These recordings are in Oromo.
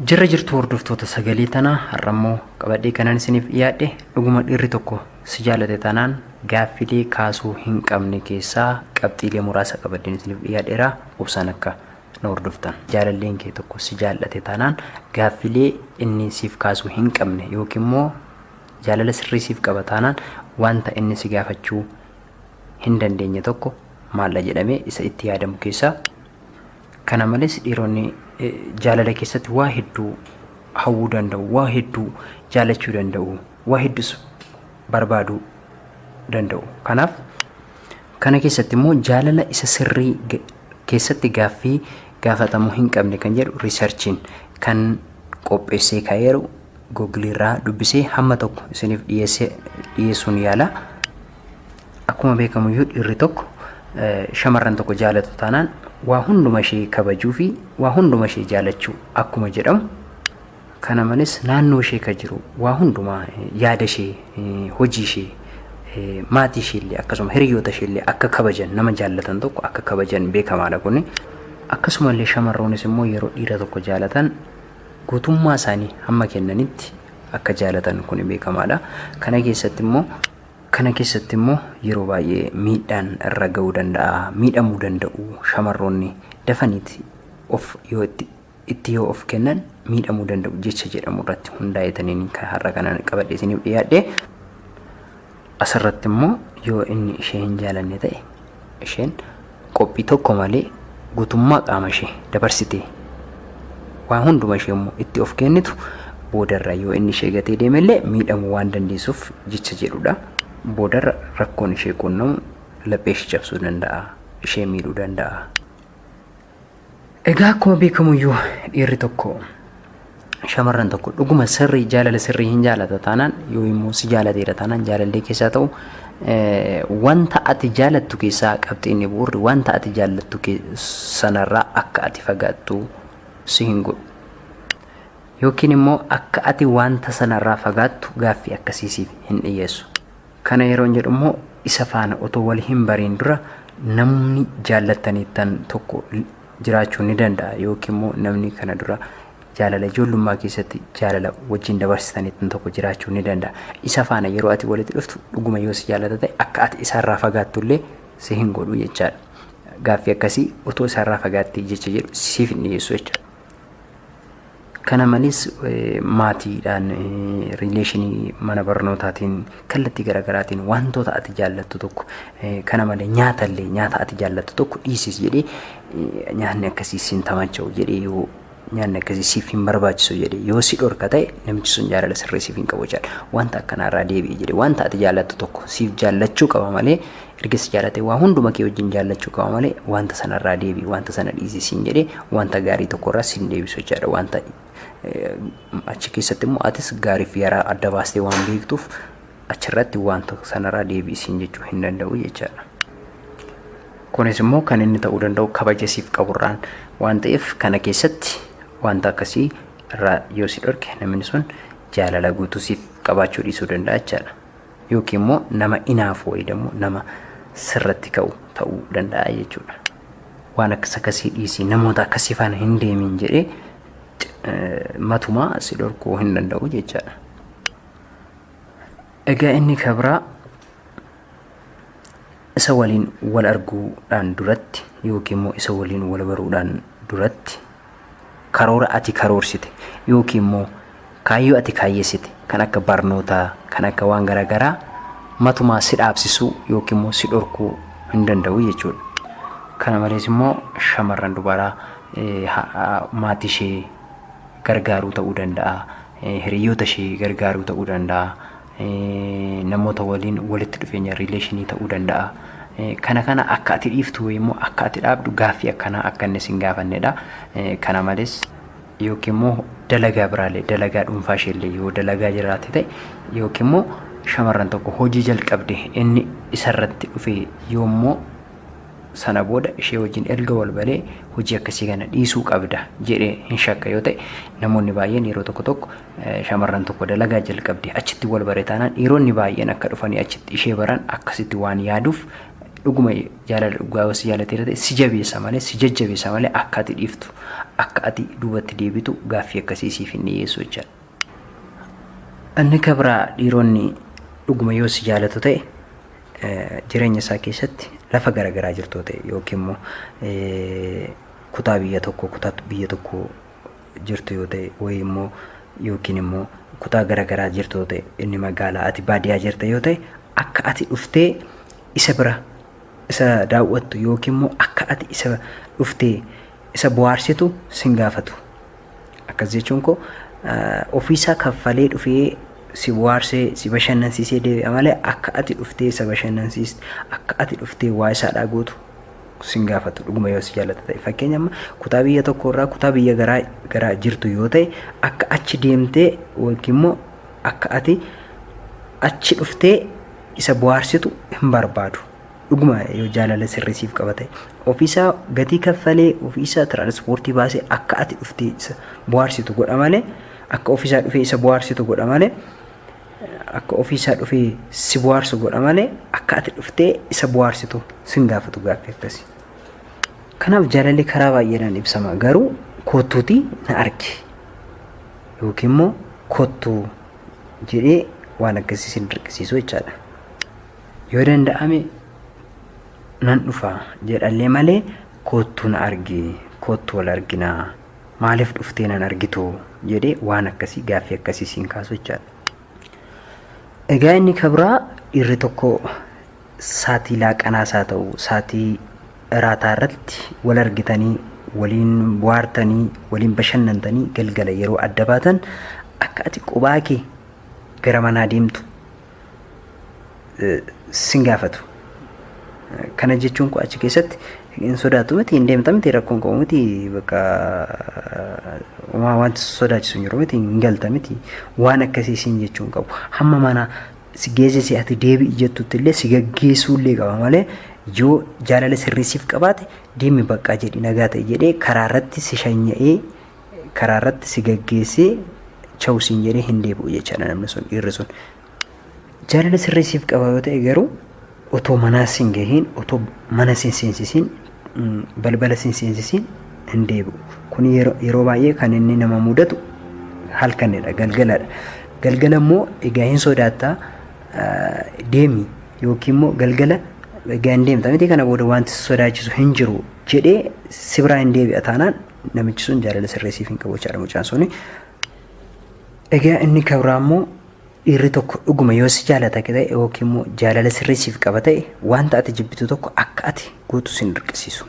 Jirra jirtu hordoftoota sagalee tanaa, har'ammoo qabadhee kanan isiniif dhiyaadhe dhuguma dhiirri tokko si jaalate taanaan gaaffilee kaasuu hin qabne keessaa qabxiilee muraasa qabadheen isiniif dhiyaadheera, obsaan akka na hordoftan. Jaalalleen kee tokko si jaallate taanaan gaaffilee inni siif kaasuu hin qabne yookiin immoo jaalala sirrii siif qaba taanaan wanta inni si gaafachuu hin dandeenye tokko maalla jedhamee isa itti yaadamu keessaa. Kana malees dhiironni jaalala keessatti waa hedduu hawwuu danda'u, waa hedduu jaalachuu danda'u, waa hedduus barbaaduu danda'u. Kanaaf kana keessatti immoo jaalala isa sirrii keessatti gaaffii gaafatamuu hin qabne kan jedhu riisarchiin kan qopheessee ka'eeru Google irraa dubbisee hamma tokko isiniif dhiyeessuun yaala. Akkuma beekamuyyuu dhiirri tokko shamarran tokko jaalatu taanaan waa hunduma ishee kabajuu fi waa hunduma ishee jaalachuu akkuma jedhamu, kana malees naannoo ishee ka jiru waa hundumaa, yaada ishee, hojii ishee, maatii ishee illee, akkasuma hiriyoota ishee illee akka kabajan, nama jaallatan tokko akka kabajan beekamaadha kuni. Akkasumallee shamarroonis immoo yeroo dhiira tokko jaalatan guutummaa isaanii hamma kennanitti akka jaalatan kuni beekamaadha. Kana keessatti immoo yeroo baay'ee miidhaan irra ga'uu danda'a, miidhamuu danda'u. Shamarroonni dafaniiti of yoo itti yoo of kennan miidhamuu danda'u jecha jedhamu irratti hundaa'etaniin kan har'a kana qabadhee isiniif dhiyaadhe. Asirratti immoo yoo inni ishee hin jaalanne ta'e, isheen qophii tokko malee guutummaa qaama ishee dabarsitee waan hunduma ishee immoo itti of kennitu, boodarra yoo inni ishee gatee deemellee miidhamuu waan dandeessuuf jecha jedhudha. Boodarra rakkoon ishee quunnamu laphee ishee cabsuu danda'a, ishee miidhuu danda'a. Egaa akkuma beekamuyyuu dhiirri tokko shamarran tokko dhuguma sirrii jaalala sirrii hin jaalata taanaan, yoo immoo si jaalateera taanaan, jaalallee keessaa ta'u wanta ati jaalattu keessaa qabxiin bu'uurri wanta ati jaallattu sanarraa akka ati fagaattu si hin godhu. Yookiin immoo akka ati wanta sanarraa fagaattu gaaffii akkasii siif hin dhiyeessu. Kana yeroon jedhu immoo isa faana otoo wal hin bariin dura namni jaallattaniittan tokko jiraachuu ni danda'a, yookiin immoo namni kana dura jaalala ijoollummaa keessatti jaalala wajjin dabarsitaniittan tokko jiraachuu ni danda'a. Isa faana yeroo ati walitti dhuftu dhuguma yoo si jaallata ta'e akka ati isarraa fagaattu illee si hin godhu jechaadha. Gaaffii akkasii otoo isarraa fagaattee jecha jedhu siif hin dhiyeessu jechaadha. Kana malees maatiidhaan, relation, mana barnootaatiin, kallattii garaagaraatiin wantoota ati jaallattu tokko, kana malee nyaatallee, nyaata ati jaallattu tokko dhiisis jedhee, nyaanni akkasii siin tamacha'u jedhee, yoo nyaanni akkasii siif hin barbaachisu jedhee yoo si dhorka ta'e, namichi sun jaalala sirrii siif hin qabu jechaadha. Wanta akkanaarraa deebi'i jedhee wanta ati jaallattu tokko siif jaallachuu qaba malee, erga si jaalate waa hunduma kee wajjin jaallachuu qaba malee, wanta sanarraa deebi'i, wanta sana dhiisi siin jedhee wanta gaarii tokkorraa siin deebisu jechaadha. Wanta achi keessatti immoo atis gaarii fi yaraa adda baastee waan beektuuf achirratti wanta sanarraa deebi'i siin jechuu hin danda'u jechaadha. Kunis immoo kan inni ta'uu danda'u kabaja siif qaburraan waan ta'eef, kana keessatti wanta akkasii irraa yoo si dhorke namni sun jaalala guutuu siif qabaachuu dhiisuu danda'a jechaadha. Yookiin immoo nama inaafu wayii immoo nama sirratti ka'u ta'uu danda'a jechuudha. Waan akkas akkasii dhiisii, namoota akkasii faana hin deemin jedhee matumaa si dhorkuu hin danda'u jechaadha. Egaa inni kabraa isa waliin wal arguudhaan duratti yookiin immoo isa waliin wal baruudhaan duratti karoora ati karoorsite yookiin immoo kaayyoo ati kaayyessite kan akka barnootaa, kan akka waan garaagaraa matumaa si dhaabsisuu yookiin immoo si dhorkuu hin danda'u jechuudha. Kana malees immoo shamarran dubaraa maatii ishee gargaaruu ta'uu danda'a, hiriyoota ishee gargaaruu ta'uu danda'a, namoota waliin walitti dhufeenya relation ta'uu danda'a. Kana akka ati dhiiftu immoo akka ati dhaabdu gaaffii akkanaa akka inni sin gaafannedha. Kana malees yookiin immoo dalagaa biraallee, dalagaa dhuunfaa isheellee yoo dalagaa jiraate ta'e, yookiin immoo shamarran tokko hojii jalqabde inni isarratti dhufe yoommoo sana booda ishee wajjin erga wal baree hojii akkasii kana dhiisuu qabda jedhee hin shakka yoo ta'e, namoonni baay'een yeroo tokko tokko shamarran tokko dalagaa jalqabde achitti wal bare taanaan dhiironni baay'een akka dhufanii achitti ishee baran akkasitti waan yaaduuf, dhuguma jaalala dhugaa si jaalateera ta'e si jabeessa malee, si jajjabeessa malee, akka ati dhiiftu akka ati duubatti deebitu gaaffii akkasii siif hin dhiyeessu jechaadha. Inni kan biraa dhiironni dhuguma yoo si jaalatu ta'e jireenya isaa keessatti lafa garaagaraa jirtu ta'e yookiin immoo kutaa biyya tokko kutaa biyya tokko jirtu yoo ta'e wayii immoo yookiin immoo kutaa garaagaraa jirtu yoo ta'e inni magaalaa ati baadiyyaa jirta yoo ta'e akka ati dhuftee isa bira isa daawwattu yookiin immoo akka ati isa dhuftee isa bohaarsitu sin gaafatu. Akkas jechuun koo ofiisaa kaffalee dhufee si bohaarsee si bashannansiisee deebi'a malee akka ati dhuftee isa bashannansiistu akka ati dhuftee waa isaadhaa gootu sin gaafatu dhuguma yoo si jaallata ta'e. Fakkeenya amma kutaa biyya tokko irraa kutaa biyya garaa garaa jirtu yoo ta'e akka achi deemtee yookiin immoo akka ati achi dhuftee isa bohaarsitu hin barbaadu. Dhuguma yoo jaalala sirrii siif qaba ta'e ofiisaa gatii kaffalee ofiisaa tiraanspoortii baasee akka ati dhuftee isa bohaarsitu godha malee akka ofiisaa dhufee isa bohaarsitu godha malee akka ofiisaa dhufee si bohaarsu godha malee akka ati dhuftee isa bohaarsitu sin gaafatu gaaffii akkasii. Kanaaf jaalalli karaa baay'eedhaan ibsama garuu kottuutii na argi yookiin immoo kottuu jedhee waan akkasii sin dirqisiisu jechaadha. Yoo danda'ame nan dhufa jedhallee malee koottuu na argi, koottu wal arginaa, maaliif dhuftee nan argitu jedhee waan akkasii gaaffii akkasii siin kaasu jechaadha. Egaa inni kabraa dhiirri tokko saatii laaqanaas haa ta'u saatii iraataa irratti wal argitanii waliin bohaartanii waliin bashannantanii galgala yeroo adda baatan akka ati qobaa kee gara manaa deemtu sin gaafatu. Kana jechuun koo achi keessatti hin sodaatu miti hin deemta miti rakkoon qabu miti bakka wanti sodaachisu hin jiru miti hin galta miti waan akkasii siin jechuun qabu. Hamma mana si geessise ati deebi'i jettutti illee si gaggeessuu illee qaba malee yoo jaalala sirrii siif qabaate deemi baqqaa jedhi nagaa ta'e jedhee karaa irratti si shanya'ee karaa irratti si gaggeessee chawu siin jedhee hin deebi'u jechaadha namni sun dhiirri sun. Jaalala sirrii siif qaba yoo ta'e garuu otoo manaa sin gahiin otoo mana sin seensisiin balbala sin seensisiin hin deebi'u. Kun yeroo baay'ee kan inni nama mudatu halkanidha galgaladha. Galgala immoo egaa hin sodaattaa deemi yookiin immoo galgala egaa hin deemta miti kana booda wanti si sodaachisu hin jiru jedhee si biraa hin deebi'a taanaan namichi sun jaalala sirrii siif hin qabu jechaadha mucaan suni. Egaa inni kabraa immoo dhiirri tokko dhuguma yoo si jaalata ta'e yookiin immoo jaalala sirrii siif qaba ta'e wanta ati jibbitu tokko akka ati gootu sin dirqisiisu.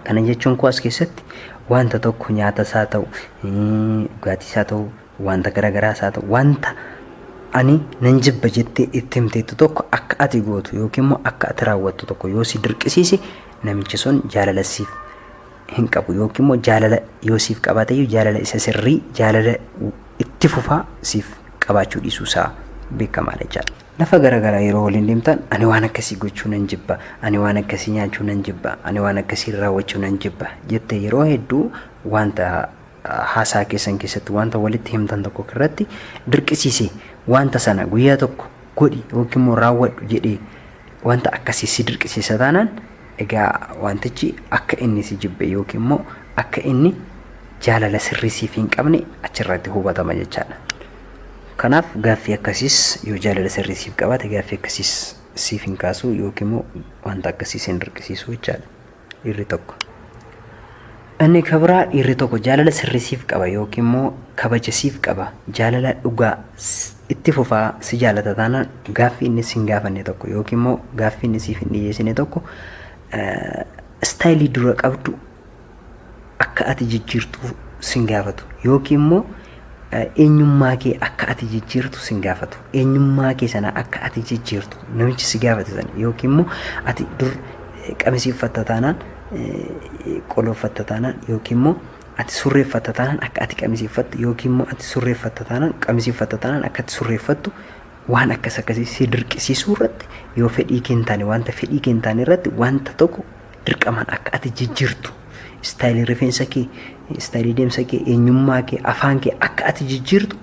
Kana jechuun koo as keessatti wanta tokko nyaata isaa ta'u, dhugaatii isaa ta'u, wanta garaagaraa isaa ta'u, wanta ani nan jibba jettee itti himteettu tokko akka ati gootu yookiin immoo akka ati raawwattu tokko yoo si dirqisiise namichi sun jaalala siif hin qabu yookiin immoo jaalala yoo siif qabaate iyyuu jaalala isa sirrii jaalala itti fufaa siif qabaachuu dhiisuu isaa beekamaadha jechaadha. Lafa garaagaraa yeroo waliin deemtan ani waan akkasii gochuu nan jibba, ani waan akkasii nyaachuu nan jibba, ani waan akkasii raawwachuu nan jibba jettee yeroo hedduu wanta haasaa keessan keessatti wanta walitti himtan tokko irratti dirqisiise wanta sana guyyaa tokko godhi yookiin immoo raawwadhu jedhee wanta akkasii si dirqisiisa taanaan egaa wantichi akka inni si jibbe yookiin immoo akka inni jaalala sirrii siif hin qabne achirratti hubatama jechaadha. Kanaaf gaaffii akkasiis yoo jaalala sirrii siif qabaate gaaffii akkasiis siif hin kaasu yookiin immoo wanta akkasii sin dirqisiisu jechaadha dhiirri tokko. Inni kabiraa dhiirri tokko jaalala sirrii siif qaba yookiin immoo kabaja siif qaba jaalala dhugaa itti fufaa si jaalata taanaan gaaffii inni sin gaafanne tokko yookiin immoo gaaffii inni siif hin dhiyeessine tokko istaayilii dura qabdu akka ati jijjiirtu sin gaafatu yookiin immoo eenyummaa kee akka ati jijjiirtu sin gaafatu. Eenyummaa kee sana akka ati jijjiirtu namichi si gaafate sana yookiin immoo ati dur qamisii uffatta taanaan qoloo uffatta taanaan yookiin immoo ati surree uffatta taanaan akka ati qamisii uffattu yookiin immoo ati surree uffatta taanaan qamisii uffatta taanaan akka ati surree uffattu waan akkas akkasii si dirqisiisuu irratti yoo fedhii kee hin taane wanta fedhii kee hin taane irratti wanta tokko dirqamaan akka ati jijjiirtu istaayilii rifeensa kee istaayilii deemsa kee eenyummaa kee afaan kee akka ati jijjiirtu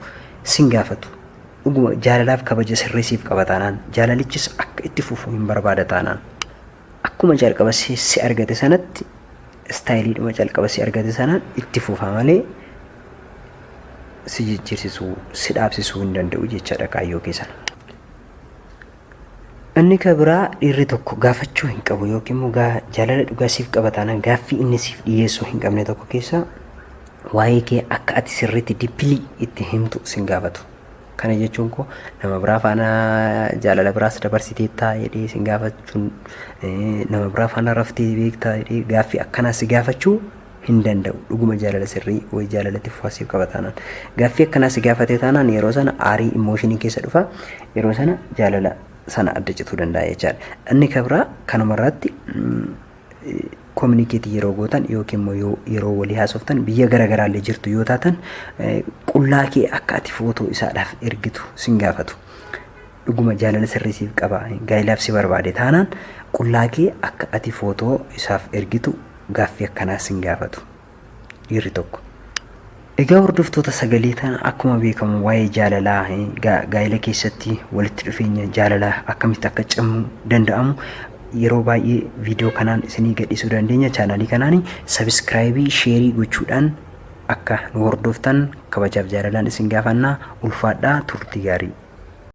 sin gaafatu. Dhuguma jaalalaaf kabaja sirrii siif qaba taanaan jaalalichis akka itti fufu hin barbaada taanaan akkuma jalqaba si argate sanatti Istaayiliidhuma calqaba si argate sanaan itti fufa malee si jijjiirsisuu, si dhaabsisuu hin danda'u jechaadha kaayyoo kee sana. Inni ka biraa dhiirri tokko gaafachuu hin qabu yookiin immoo jaalala dhugaa siif qaba taanaan gaaffii inni siif dhiyeessuu hin qabne tokko keessaa waa'ee kee akka ati sirriitti deeply itti himtu sin gaafatu. Kana jechuun koo nama biraa faana jaalala biraas dabarsiteettaa jedhee sin gaafachuun, nama biraa faana raftee beektaa jedhee gaaffii akkanaa si gaafachuu hin danda'u. Dhuguma jaalala sirrii wayi jaalalatti fufaa siif qaba taanaan. Gaaffii akkanaa si gaafate taanaan yeroo sana aarii emotion keessa dhufa. Yeroo sana jaalala sana adda cituu danda'a jechaadha. Inni kan biraa kanuma irratti communicate yeroo gootan yookiin immoo yeroo walii haasoftan, biyya garaagaraallee jirtu yoo taatan, qullaa kee akka ati footoo isaadhaaf ergitu sin gaafatu. Dhuguma jaalala sirrii siif qaba, gaa'ilaaf si barbaade taanaan, qullaa kee akka ati footoo isaaf ergitu gaaffii akkanaa sin gaafatu dhiirri tokko. Egaa hordoftoota sagalee tana, akkuma beekamu waa'ee jaalalaa, gaa'ela keessatti walitti dhufeenya jaalalaa akkamitti akka cimuu danda'amu yeroo baay'ee viidiyoo kanaan isinii gadhiisuu dandeenya. Chaanaalii kanaan subscribe, share gochuudhaan akka nu hordoftan kabajaaf jaalalaan isin gaafannaa. Ulfaadhaa, turtii gaarii.